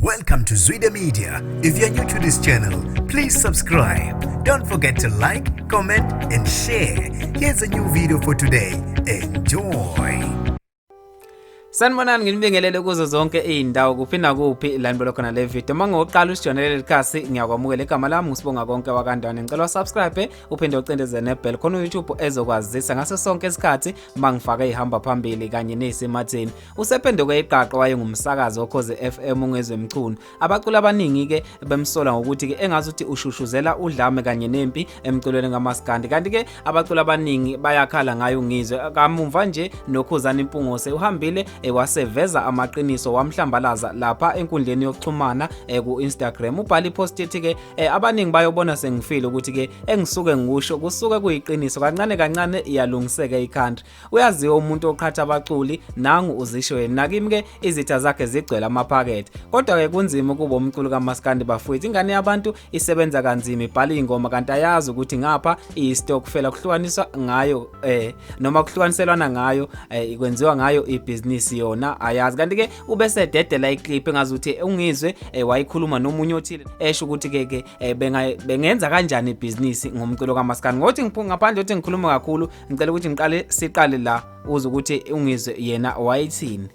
Welcome to Zwida Media. If you're new to this channel, please subscribe. Don't forget to like, comment, and share. Here's a new video for today. Enjoy. Sanibonani, nginibingelele kuzo zonke izindawo, kuphi nakuphi la nibona khona le video. Uma ngoqala usijonele leli khasi, ngiyakwamukela. Igama lami nguSibongakonke wakaNdwane. Ngicela subscribe, uphinde ucindeze nebell khona uYouTube ezokwazisa ngaso sonke isikhathi mangifake ihamba phambili kanye nesematheni. Usephenduke iqaqa wayengumsakazi oKhozi FM uNgizwe Mchunu. Abaculi abaningi ke bemsola ngokuthi ke engazuthi ushushuzela udlame kanye nempi emculweni kaMaskandi. Kanti ke abaculi abaningi bayakhala ngayo uNgizwe. Kamumva nje noKhuzani Mpungose uhambile waseveza amaqiniso, wamhlambalaza lapha enkundleni yokuxhumana ku-Instagram. Ubhala ipost ethi ke abaningi bayobona sengifile ukuthi ke engisuke ngikusho kusuke kuyiqiniso. Kancane kancane iyalungiseka i-country. Uyaziwa umuntu oqhatha abaculi, nangu uzisho yena. Nakimi ke izitha zakhe zigcwele amaphakethe. Kodwa ke kunzima ukuba umculo kaMaskandi bafowethu. Ingane yabantu isebenza kanzima, ibhala ingoma, kanti ayazi ukuthi ngapha iyistokfela, kuhlukaniswa ngayo noma kuhlukaniselwana ngayo, kwenziwa ngayo ibhizinisi, yona ayazi. Kanti ke ubese dedela iclip engazuthi uNgizwe wayikhuluma nomunye othile esho ukuthi ke bengenza kanjani ibhizinisi ngomculo kaMaskandi. Ngokuthi ngaphandle ukuthi ngikhuluma kakhulu, ngicela ukuthi ngiqale siqale la uze ukuthi uNgizwe yena wayithini.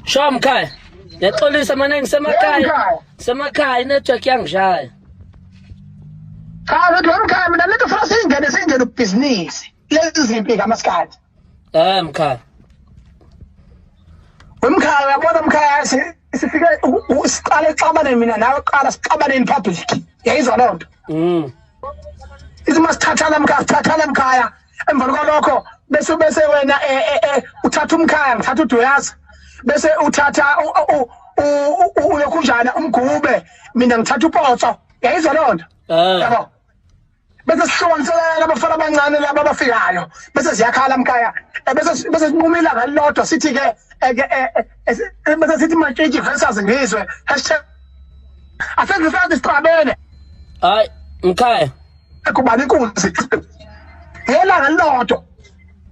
Sho mkhaya. Ngiyaxolisa mana, ngisemakhaya. Semakhaya, inetwork yangishaya. Cha, kodwa mkhaya, mina lento funa singene ubhizinisi. Lezi zimpi kaMaskandi. Mkhaya. Wemkhaya, uyabona mkhaya, sifike siqale xabane mina nawe, qala sixabane in public. Yayizwa leyo nto. Ithi masithathana mkhaya, sithathana mkhaya. Emva kwalokho bese wena uthatha umkhaya, ngithatha uDuyaza. Bese uthatha ulokhunjana umgube, mina ngithatha uPotso. Yayizwa leyo nto. Yabo. Bese sihlukanisela abafana abancane laba abafikayo, bese ziyakhala mkhaya. Bese sinquma ilanga lilodwa, sithi ke bese sithi Matshitshi versus Ngizwe hashtag asengifake sixabene. Hayi mkhaya. Kubani inkunzi ngelanga lilodwa.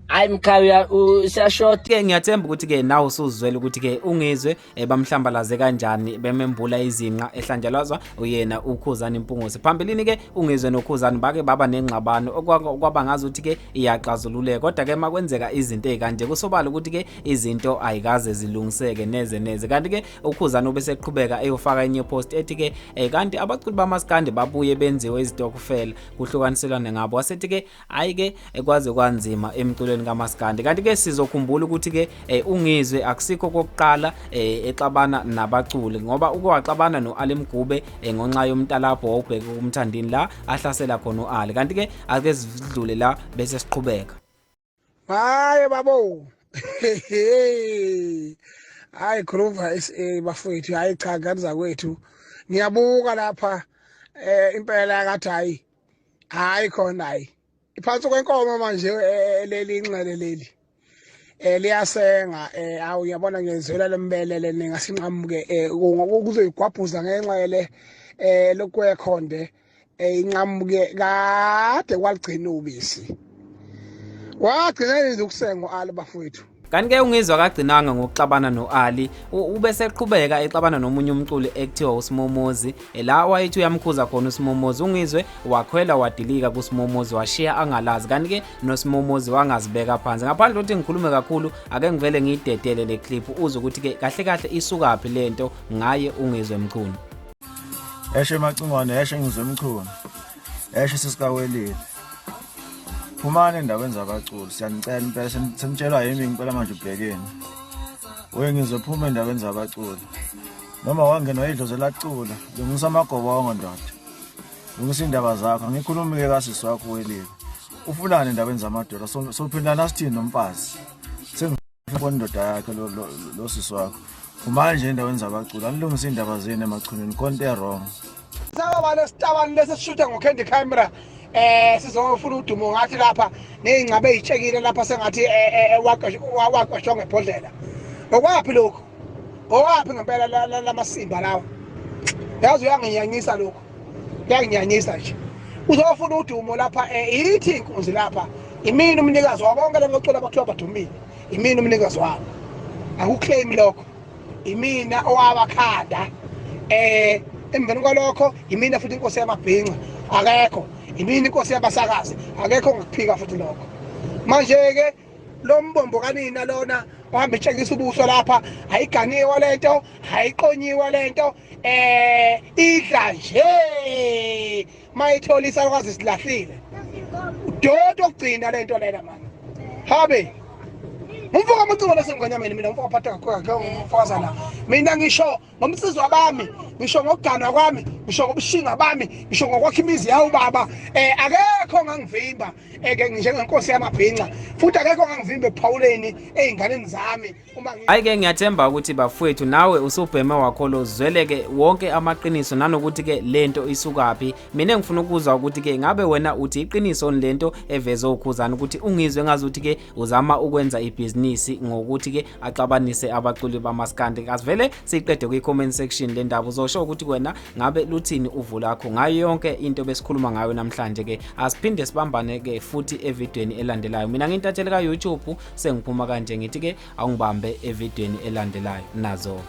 Hayi mkhaya, siyashota. Ke ngiyathemba ukuthi ke nawe usuzwela ukuthi ke uNgizwe bamhlambalaze kanjani, bemembula izinqa ehlanjalazwa uyena uKhuzani Mpungose. Phambilini ke uNgizwe noKhuzani bake baba nengxabano okwaba ngazuthi ke iyaxazululeka, kodwa ke makwenzeka izinto ezikanje kusobala ukuthi ke izinto ayikaze zilungiseke neze neze. Kanti ke uKhuzani ubeseqhubeka eyofaka enye post ethi ke kanti abaculi bamaskandi babuye benziwe izitokfela, kuhlukaniselwane ngabo. Wasethi ke hayi ke ekwaze kwanzima emculweni kaMaskandi. Kanti ke sizokhumbula ukuthi ke uNgizwe akusikho kokuqala exabana nabaculi, ngoba uke waxabana no-Ali Mgube ngonxa yomntalabho wawubheke kumthandini la ahlasela khona u-Ali. Kanti ke ake sidlule la bese siqhubeka. Hayi babo, hayi Groove SA bafowethu, hayi cha, ngane zakwethu, ngiyabuka lapha impela kathi hayi hayi khona, hayi iphansi kwenkomo manje leli inxele leli liyasenga. Awu, uyabona, ngiyezwela lembelele ningasinqamuke kuzoyigwabhuza ngenxele lokwekhonde inqamuke kade kwaligcina ubisi, wagcina nje ukusengwa Ali bafowethu. Kanti ke uNgizwe akagcinanga ngokuxabana no-Ali, ubeseqhubeka exabana nomunye umculi ekuthiwa uSimomozi. La wayethi uyamkhuza khona uSimomozi, uNgizwe wakhwela wadilika kuSimomozi, washiya angalazi. Kanti ke noSimomozi wangazibeka phansi. Ngaphandle kokuthi ngikhulume kakhulu, ake ngivele ngiyidedele le clip uze ukuthi ke kahle kahle isukaphi lento ngaye uNgizwe Mchunu. Eshe Macingwane, eshe Ngizwe Mchunu, eshe sisikawelile. Phumani endaweni zabaculi, siyanicela impela, senitshelwa yimi impela manje ubhekeni. We Ngizwe, phuma endaweni zabaculi. Noma wangenwa idlozi lacula, lungisa amagobongo ndoda. Lungisa indaba zakho, angikhulumi-ke kasisi wakho welile. Ufunani endaweni zamadoda? Sophindana sithini nomfazi? Sengifuna indoda yakhe lo sisi wakho. Phumani nje endaweni zabaculi, anilungise indaba zenu emachunwini, khona into e-wrong. Saba lesitabani lesi sishutha ngo-candy camera, sizofuna udumo ngathi lapha ney'ngcabe ey'tshekile lapha, sengathi waqashwa ngebhodlela. Okwaphi lokhu? Owaphi ngempela lamasimba lawa? Yazi uyanginyanyisa lokhu, kuyanginyanyisa nje. Uzofuna udumo lapha, ithi inkunzi lapha. Imina umnikazi wabo bonke laba bacula abakuthiwa badumile, imina umnikazi wabo, akuclaim lokho. Imina owabakhanda. Eh emveni kwalokho yimina futhi inkosi yamabhinca, akekho. Yimina inkosi yabasakazi, akekho ongakuphika futhi lokho. Manje-ke lo mbombo kanina lona ohamba etshengisa ubuso lapha, ayiganiwe lento, ayiqonyiwe lento, idla nje mayithola isalukazi silahlile. Udoti wokugcina lento lena mani. Habe. Umfoka amacingo lasengonyameni mina umfoka phatha kakhulu umfokazana. Mina ngisho ngomsizwa bami, ngisho ngokuganwa kwami, ngisho ngobushinga bami, ngisho ngokwakha imizi yawo baba. Akekho ongangivimba ke njengenkosi yamabhinca, futhi akekho ongangivimba ephawuleni ezinganeni zami. Hayi ke ngiyathemba ukuthi bafowethu nawe usubheme wakho lo zweleke wonke amaqiniso nanokuthi ke lento isukaphi. Mina ngifuna ukuzwa ukuthi ke ngabe wena uthi iqiniso lento eveze uKhuzani ukuthi ungizwe ngazuthi ke uzama ukwenza ibhizinisi ngokuthi ke axabanise abaculi bamaskandi. Asivele siqede kwi comment section le ndaba, uzosho ukuthi wena ngabe luthini uvo lakho ngayo yonke into besikhuluma ngayo namhlanje. Ke asiphinde sibambane ke futhi evidweni elandelayo. Mina ngintatheli ka YouTube sengiphuma kanje, ngithi ke awungibambe evidweni elandelayo nazo.